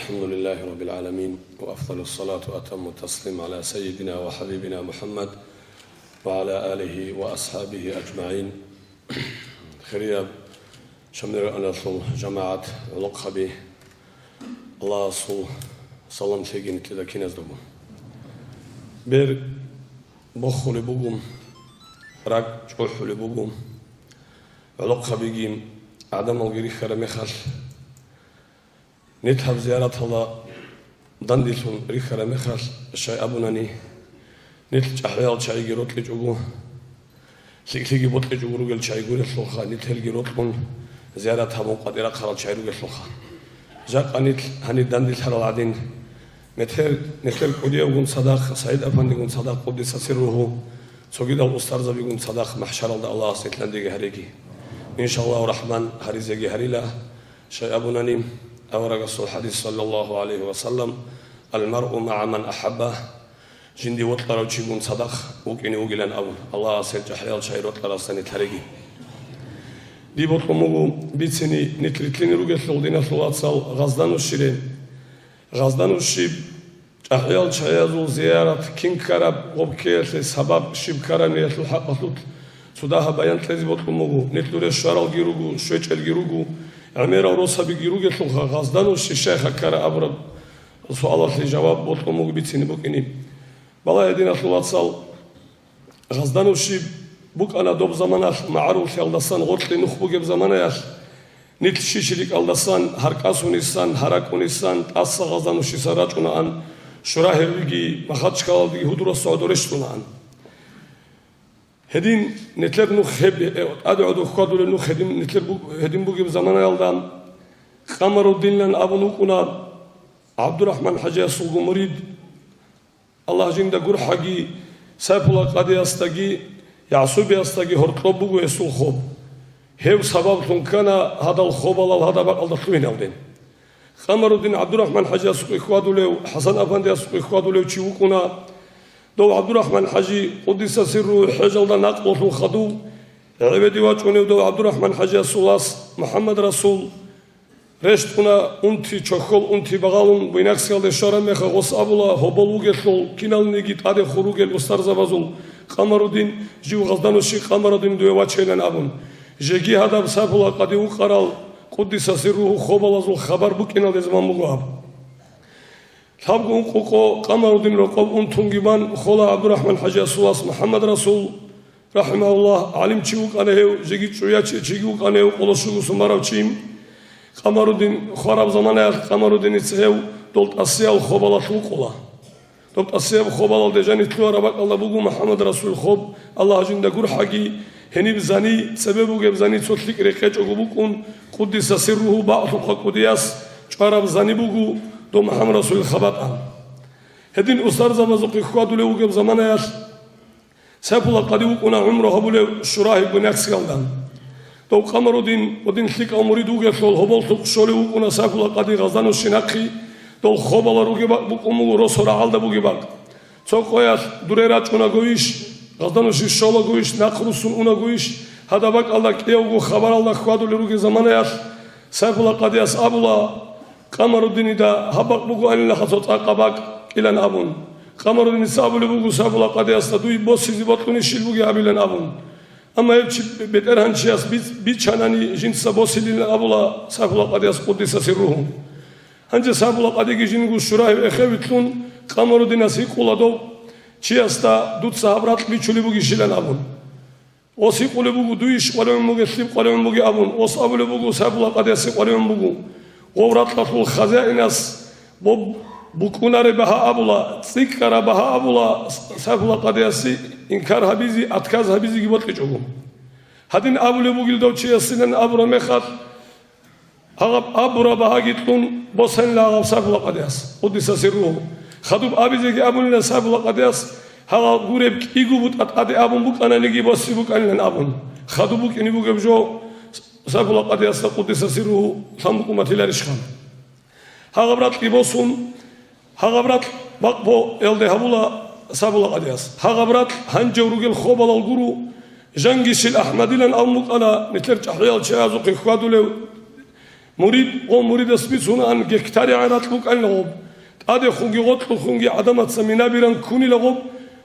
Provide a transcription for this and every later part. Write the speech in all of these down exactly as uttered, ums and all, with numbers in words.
الحمد لله رب العالمين، وأفضل الصلاة وأتم التسليم على سيدنا وحبيبنا محمد وعلى آله وأصحابه أجمعين. Хирияб Шамнир аналъул жамагӀат, гӀолохъаби, Аллагьасул салам лъеги нилъеда киназдаго. Бер бохулеб буго, ракӀ чӀухӀулеб буго, гӀолохъабиги гӀадамалги рихьараб мехалъ, нилъ гьаб зияраталда данделъун рихьараб мехалъ, щай абунани, нилъ чӀахӀиял чагӀиги рокьичӀого, лъикӀлъиги бокьичӀого ругел чагӀи гурелъулха, нилъ гьелги рокьун, зиярат гьабун къватӀир рахъарал чагӀи ругелъулха. Жакъа нилъ гьанир данделъарал гӀадин, метер, метер кӀудиявгун цадахъ, СагӀид-афандигун цадахъ, къуддиса сирругьу, цогидал устарзабигун цадахъ махӀшаралда Аллагьас нилъ дандеги гьареги. Иншаллагьу рахӀман, гьаризеги гьарила. Щай абунани, аварагасул хӀадис, саллаллагьу гӀалайгьи ва саллам: «Ал-маръу магӀа ман ахӀабба», жинди вокьарав чигун цадахъ вукӀине вугилан абун, Аллагьас гьел чӀахӀиял чагӀи рокьаралдаса нилъ гьареги. Дие бокьун буго бицине нилъ рилълъине ругелъул, диналъул вацал, Гъазданущире. Гъазданущиб ЧӀахӀиял чагӀазул зиярат кин ккараб, гъоб ккеялъе сабаб щиб ккараб ниялъул хӀакъалъулъ цо дагьаб баян кьезе бокьун буго, нилъ дуре щваралги руго, щвечӀелги руго, гӀемерал росабиги ругелъулха, Гъазданущи щайха ккараб абураб суалалъе жаваб бокьун буго бицине букӀине. Балагье, диналъул вацал, Гъазданущи букӀана доб заманалъ магӀаруллъиялдасан гъоркье нух бугеб заманаялъ, нилъ щиш рикӀкӀалдасан, гьаркьасунисан, гьаракӀунисан, тӀаса Гъазданущиса рачӀунаан, Шурагьирлъиги, Махачкалалдеги гьудурасда гьодо рещтӀунаан. Гьедин нилъер нух гьеб, э, тӀаде гӀодов хьвадулел нух гьедин, нилъер бу-, гьедин бугеб заманаялда Къамаруддинилан абун вукӀуна ГӀабдурахӀман хӀажиясулго мурид. Аллагь жинда гурхӀаги, Сайфулла къадиясдаги, ЯгӀсубиясдаги гьоркьоб буго гьесул хоб. Гьев сабаблъун ккана гьадал хобалал гьадаб бакӀалда лъугьиналде. Къамаруддин ГӀабдурахӀман хӀажиясухъе хьвадулев, ХӀасан афандиясухъе хьвадулев чи вукӀуна. Дов ГӀабдурахӀман хӀажи, къуддиса сирругьу, хӀежалда накълулъун хадув, гӀебеде вачӀунев дов ГӀабдурахӀман хӀажиясул вас МухӀаммад Расул, рещтӀуна унти, чохьол унти багъалун, Буйнакскиялде щвараб мехалъ гъос абула, гьобол вугелъул, киналниги тӀаде хур ругел устарзабазул Къамаруддин, жив Гъазданущи Къамаруддин дуе вачейилан абун. Жеги гьадаб Сайфулла къади вукӀарал, къуддиса сирругьу, хобалазул хабар букӀиналде заман буго гьаб. Лъабго ункъо къо Къамаруддин рокъоб унтунги бан, хола ГӀабдурахӀман хӀажиясул вас МухӀаммад Расул, рахӀимагьуллагь, гӀалимчи вукӀана гьев, жеги чӀужу чиги вукӀана гьев, къоло щуго сумарав чи. Къамаруддин хвараб заманаялъ Къамаруддиница гьев дол тӀасиял хобалалъ вукӀула. Доб тӀасияб хобалалде жанив лъугьараб бакӀалда буго МухӀаммад Расул хоб, Аллагь жинда гурхӀаги, гьениб зани, цебе бугеб зани цо лъикӀ рекъечӀого букӀун, къуддиса сирругьу, бакълъухъа кӀудияс чӀвараб зани буго доб МухӀаммад Расулил хабатӀан. Гьедин устарзабазухъе хьвадулев вугеб заманаялъ, Сайфулла къади вукӀуна гӀумру гьабулев Шурагьи Буйнакскиялда. Дов Къамаруддин, гьедин лъикӀав мурид вугелъул, гьоболлъухъ щолев вукӀуна Сайфулла къади Гъазданущи нахъе, дол хобалал ругеб бакӀ букӀун буго росо рагӀалда бугеб бакӀ. Цо къоялъ дуре рачӀунагойищ, Гъазданущи щолагойищ, нахъ руссун унагойищ, гьадаб бакӀалда кӀиявго хабаралда хьвадулел ругел заманаялъ, Сайфулла къадияс абула, Къамаруддинида гьаб бакӀ бугоанилаха цо цӀакъаб бакӀ кӀилан абун. Къамаруддиница абулеб буго Сайфулла къадиясда дуй босизе бокьунищил бугеб гьабилан абун. Амма гьев чи бетӀергьанчияс биц-, бичанани жинца босилилан абула Сайфулла къадияс, къуддиса сирругьу. Гьанже Сайфулла къадиги жинго Шурагьи эхевилълъун, Къамаруддинас гьикъула дов чиясда, дуца гьаб ракь бичулеб бугищилан абун. Ос гьикъулеб буго дуйищ къваригӀун бугеб, лъим къваригӀун бугеб абун. Ос абулеб буго Сайфулла къадиясе къваригӀун буго. Гъов ракьалъул хазаинас бо-, букӀунареб багьа абула, цӀикӀкӀараб багьа абула Сайфулла къадиясе инкар гьабизе, отказ гьабизеги бокьичӀого. Гьадин абулеб бугел дов чиясилан абураб мехалъ, гьаб абураб багьаги кьун босанила гьав Сайфулла къадияс, къуддиса сирругьу. Хадуб абизеги абунила Сайфулла къадияс, гьаб гуреб кӀиго бутӀа тӀаде абун букӀананиги боси букӀанилан абун. Хадуб букӀине бугеб жо Сайфулла къадиясда, къуддиса сирругьу, лъан букӀун батиларищха? Гьагъаб ракьги босун, гьагъаб ракь бакъбоялде гьабула Сайфулла къадияс. Гьагъаб ракь гьанжев ругел хобалал гуро, жангищил АхӀмадилан абун букӀана, нилъер чӀахӀиял чагӀазухъе хьвадулев Мурид гъо муридас бицунаан гектаригӀан ракь букӀанила гъоб. ТӀадехунги гъоркьухунги гӀадамаца минабиран ккунила гъоб,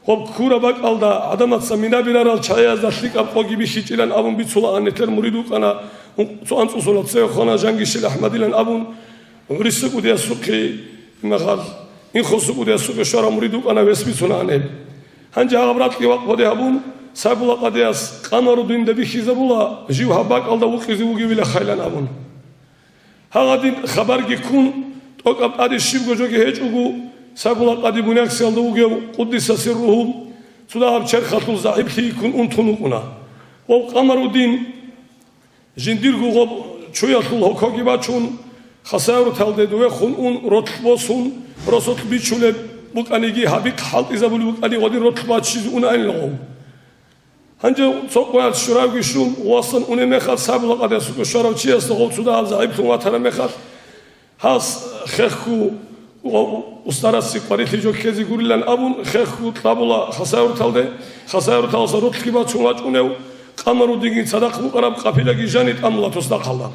гъоб ккураб бакӀалда гӀадамаца минабирарал чагӀиязда лъикӀаб къоги бихьичӀилан абун бицулаан нилъер мурид вукӀана, цо анцӀусула цеве хвана Жангишил АхӀмадилан абун, гӀуриса кӀудиясухъе, имахал, инхоса кӀудиясухъе щварав мурид вукӀана, вес бицунаан гьеб. Гьанже гьаб ракьги вакъбаде гьабун, Сайфулла къадияс Къамарудинда бихьизабула, жив гьаб бакӀалда вукъизе вугевила хайлан абун. Гьагъадин хабарги ккун, тӀокӀаб тӀаде щибго жоги гьечӀого, Сайфулла къади Буйнакскиялда вугев, къуддиса сирругьу, цо дагьаб черхалъул загӀиплъи ккун унтун вукӀуна. Гъов Къамарудин, жиндирго гъоб чуялъул гьокоги бачун, Хасавюрталде довехун ун, ролъ босун, росулъ бичулеб букӀаниги, гьабихъ хӀалтӀизабулеб букӀани, гъодин ролъ баччизе унаанила гъов. Гьанже цо къоялъ щуравги щун, васан унеб мехалъ, Сайфулла къадиясухъе щварав чиясда гъов цо дагьаб загӀиплъун ватараб мехалъ, гьас хехго устарасе къварилъи жо ккезе гурилан абун, хехго кьабула Хасавюрталде, Хасавюрталаса ролъги бачун вачӀунев Къамарудинги цадахъ букӀараб къапилаги жани тӀамула тусдахъалда.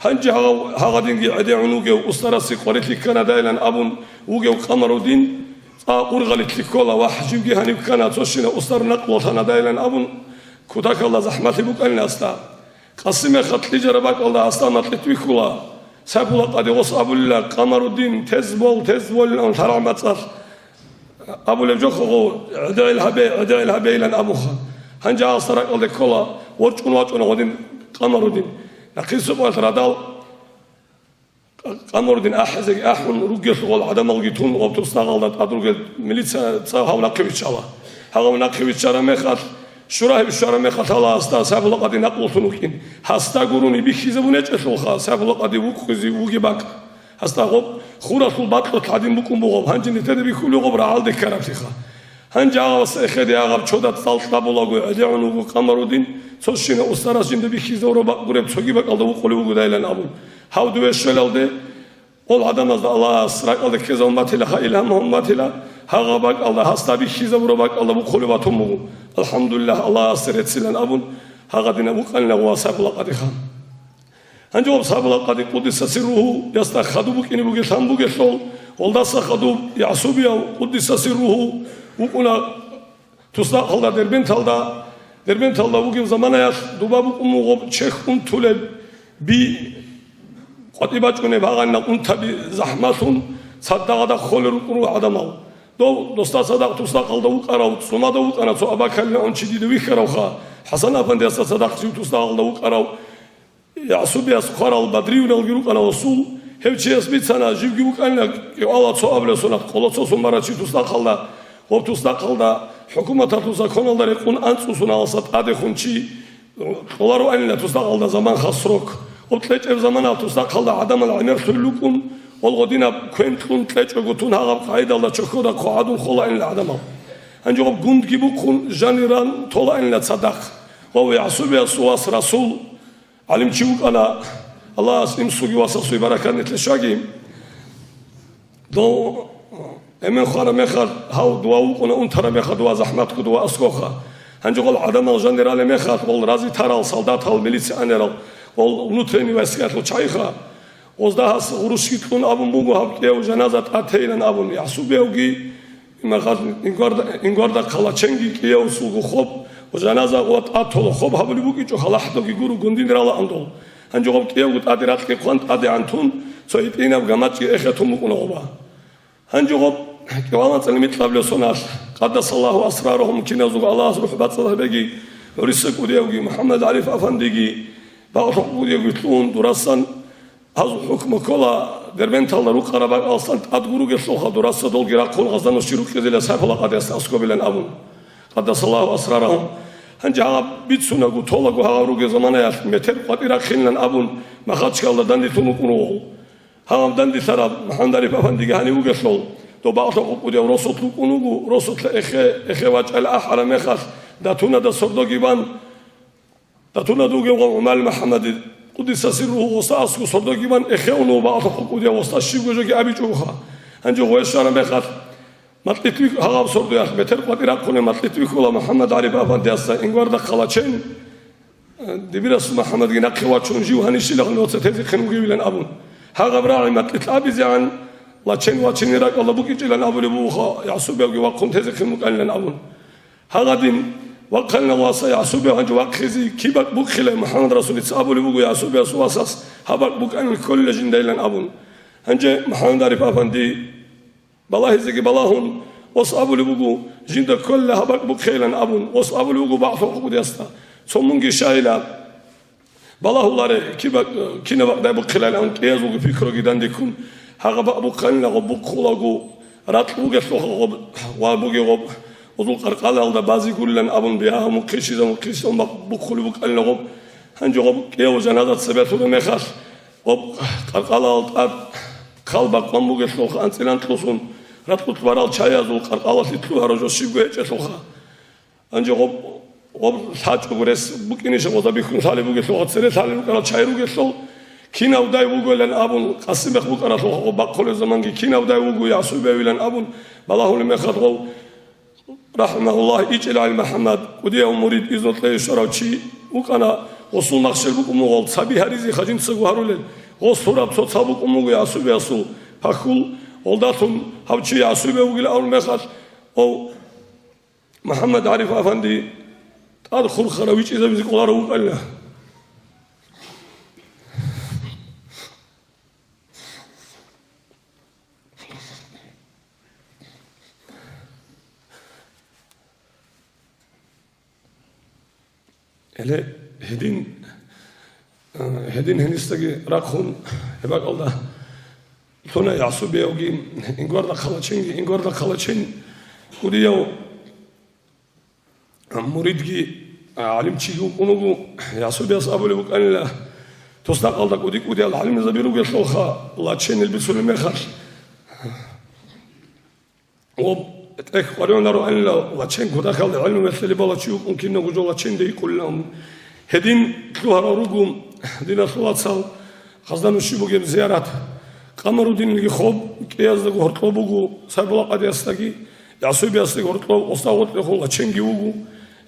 Гьанже гьагъав-, гьагъадинги гӀедегӀун вугев устарасе къварилъи кканадайилан абун вугев Къамарудин, цӀа ургъалилъ ккола, вагь, живги гьанив ккана, цо щинав устар накълулъанадайилан абун, кутакалда захӀмалъи букӀанила гьасда. Къасимехалъ кьижараб бакӀалда гьасда макьилъ вихьула, Сайфулла къади гъос абулила, Къамарудин, тез бол, тез болилан лъарагӀ мацӀалъ. Абулеб жо хъого, гӀедегӀил гьабе, гӀедегӀил гьабейилан абуха. Гьанже гьасда ракӀалде ккола, ворчӀун вачӀуна гъодин Къамарудин. Нахъисеб къоялъ радал Къамарудин ахӀизеги ахӀун, ругелъул гъол гӀадамалги тун, гъоб тусдагъалда тӀад ругел милиция цӀа гьав нахъе виччала. Гьагъав нахъе виччараб мехалъ, щурагьиб щвараб мехалъ гьала гьасда Сайфулла къади накълулъун вукӀин. Гьасда гурони бихьизабун гьечӀелъулха, Сайфулла къади вукъизе вугеб бакӀ. Гьасда гъоб хуралъул бакьулъ гӀадин букӀун бугъоб, гьанже нилъеда бихьулев гъоб рагӀалде ккараблъиха. Гьанже гьагъас эхеде гьагъаб чодат цӀал кьабулаго гӀедегӀун вуго Къамарудин, цо щинав устарас жинда бихьизавураб бакъ гуреб цоги бакӀалда вукъулев вугодайилан абун. Гьав дове щвелалде, гъол гӀадамазда Аллагьас ракӀалде ккезавун батилаха, илгьам гьавун батила, гьагъаб бакӀалда, гьасда бихьизабураб бакӀалда вукъулев ватун буго. АлхӀамдулиллагь, Аллагьасе реццилан абун, гьагъадинаб вукъанила гъов Сайфулла къадиха. Гьанже гъоб Сайфулла къади къуддиса сирругьу ясда хадуб букӀине бугелъан бугелъул, гъолдаса хадуб ЯгӀсубияв къуддиса сирругьу вукӀуна тусдахъалда Дербенталда. Дербенталда вугев заманаялъ дуба букӀун буго чехь унтулеб, би къватӀи бачӀунеб гьагъанна унтаби захӀмалъун цадагъада холел рукӀун руго гӀадамал. Дов досда цадахъ тусдахъалда вукӀарав, цӀумада вукӀана цо абакалилан чи дида вихьаравха, ХӀасан-афандиясда цадахъ жив тусдахъалда вукӀарав. ЯгӀсубияс хварал Бадриюналги рукӀана гъосул, гьев чияс бицана, живги вукӀанила кӀивала цо абулеб сонат къоло цо сумара чи тусдахъалда, гъоб тусдахъалда хӀукуматалъул законалда рекъун анцӀусуналдаса тӀадехун чи кьолароанила тусдахъалда заман хас срок. Гъоб кьечӀеб заманалъ тусдахъалда гӀадамал гӀемерлъулел рукӀун, гъол гъодинаб квен кьун кьечӀого тун гьагъаб къагӀидалда чохьода хъвагӀадун холаанила гӀадамал. Гьанже гъоб гундги бухъун жаниран толаанила цадахъ. Гъов ЯгӀсубиясул вас Расул, гӀалимчи вукӀана, Аллагьас имсуги васасуги баракат нилъе щваги. Дов эмен хвараб мехалъ, гьав дова вукӀуна унтараб мехалъ дова захӀматго дова аскӀоха. Гьанже гъол гӀадамал жаниралеб мехалъ, гъол разитарал, солдатал, милиционерал, гъол внутренний войскаялъул чагӀиха. Гъозда гьас гъурущги кьун абун буго гьаб кӀияв жаназа тӀад тейилан абун, ЯгӀсубиявги, Имахал ингварда-, ингварда калаченги кӀиявсулго хоб ва жаназа ва тӀад тола хоб гьабулеб букӀичӀо, халахӀдоги гуро гундин ралаан дол. Гьанже гъоб кӀиявго тӀаде ракьги хъван тӀадегӀан тун, цо гьитӀинаб гамачӀги эхетун букӀуна гъоба. Гьанже гъоб кӀивалан цӀалимикьабилеб соналъ, къаддасаллагьу асрарагьум, киназулго Аллагьас рухӀ бацӀцӀад гьабеги, гӀуриса кӀудиявги, МухӀаммад ГӀариф афандиги, багълъухъ кӀудиявги лъугьун, дурасан Гьазул хӀукму ккола, Дербенталда рукъараб бакӀалдасан тӀад гуругелъулха дураса долги рахъун гъазда нушги рукъизила Сайфулла къадиясда аскӀобилан абун, къаддасаллагьу асрарагьум. Гьанже гьаб бицунаго, толаго гьагъав ругел заманаялъ метер къватӀи рахъинилан абун, Махачкалда данделъун вукӀун вуго. Гьагъав данделъараб МухӀаммад ГӀариф афандиги гьанив вугелъул, доб бакълъа къукъудияв росулъ вукӀун вуго, росулъа эхе, эхе вачӀайилан ахӀараб мехалъ, датунада сордоги бан, Датуна дугев гъов ГӀумал МухӀаммади, къуддиса сирругьу, гъоса аскӀо сордоги бан эхе унев бакълъа къукъудияв гъоса щибго жоги абичӀоха. Гьанже гъове щвараб мехалъ, макьилъ вихь-, гьагъаб сордоялъ метер къватӀи рахъунеб макьилъ вихьула МухӀаммад ГӀариф афандиясда ингварда калачен, Дибирасул МухӀаммадги нахъе вачун, жив гьанищилахъун ваца тезехъин вугевилан абун. Гьагъаб рагӀи макьилъ абизегӀан, лачен вачине ракӀалда букӀичӀилан абулеб бугоха, ЯгӀсубиявги вахъун тезехъин вукӀанилан абун. Гьагъадин вахъанила васа ЯгӀсубияв гьанже вахъизе киб бакӀ бухъилай МухӀаммад Расулица абулеб буго ЯгӀсубиясул васас, гьаб бакӀ букӀанил кколила жиндайилан абун. Гьанже МухӀаммад Ариф афанди балагьизеги балагьун, ос абулеб буго, жинда кколила гьаб бакӀ бухъейилан абун, ос абулеб буго багьлъухъ кӀудиясда. Цо мунги щайила, балагьуларе, киб бакӀ-, кинаб бакӀ дай бухъилайилан кӀиязулги пикруги дандеккун, гьагъаб бакӀ бухъанила гъоб бухъулаго ракь бугелъулха гъоб ва бугеб гъоб, озул къаркъалалда базе гурилан абун, бигьа мухъи щиза мухъи щун бакъ бухъулеб букӀанила гъоб. Гьанже гъоб кӀияв жаназа цебе лъураб мехалъ, гъоб къаркъалал тӀад хъал бакъван бугелъулха анцӀилан кьусун, ракьулъ барал чаязул къаркъалалъе лъугьарав жо щибго гьечӀелъулха. Гьанже гъоб, гъоб лъачӀого рес букӀиниша гъоза бихьун лъалеб бугелъулха, цере лъалел рукӀарал чай ругелъул, кинав дай вугоилан абун, къасимехъ букӀаралъулха гъоб бахъулеб заманги кинав дай вуго ЯгӀсубиявилан абун балагьулеб мехалъ гъов, рахӀимагьуллагь, ичӀил гӀалим МухӀаммад, кӀудияв мурид, изну кьей щварав чи вукӀана, гъосул махщел букӀун буго гъол цаби гьаризеха жинцаго гьарулел, гъос лъураб цоцал букӀун буго ЯгӀсубиясул пахьул, гъолдалъун гьав чи ЯгӀсубияв вугилан абулеб мехалъ, гъов, МухӀаммад ГӀариф афанди тӀад хурхарав вичӀизабизе кӀоларав вукӀанила. Гьеле гьедин, э, гьедин гьенисдаги рахъун, гьеб бакӀалда лъуна ЯгӀсубиявги, Ингварда Хъалачинги, Ингварда Хъалачин кӀудияв муридги, а, гӀалимчиги вукӀун вуго, ЯгӀсубияс абулеб букӀанила, Тусдакъалда кӀуди-кӀудиял гӀалимзаби ругелъулха, лаченил бицунеб мехалъ, гъоб тӀехь къваригӀунаро гӀанила, лачен кутакалда гӀелму мехалъе балав чи вукӀун кинабго жо лаченде гьикъулилан. Гьедин лъугьарал руго, диналъул вацал, гъазда нуши бугеб зиярат. Къамарудинилги хоб, кӀияздаго гьоркьоб буго, Сайбула къадиясдаги, ЯгӀсубиясдаги гьоркьоб, Остагъоркьехун лаченги вуго.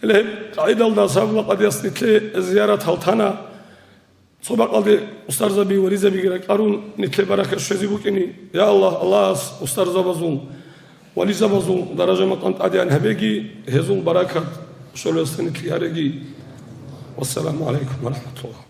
Гьеле гьеб къагӀидалда Сайбула къадияс нилъе зиярат гьалтана. Цо бакъалде устарзаби, вализабиги ракӀарун, нилъе баракат щвезе букӀине. Я Аллагь, Аллагьас устарзабазул, вализабазул даража-макъам тӀадегӀан гьабеги, гьезул баракат щолесда нилъги гьареги. Вассаламу гӀалайкум ва рахӀматуллагь.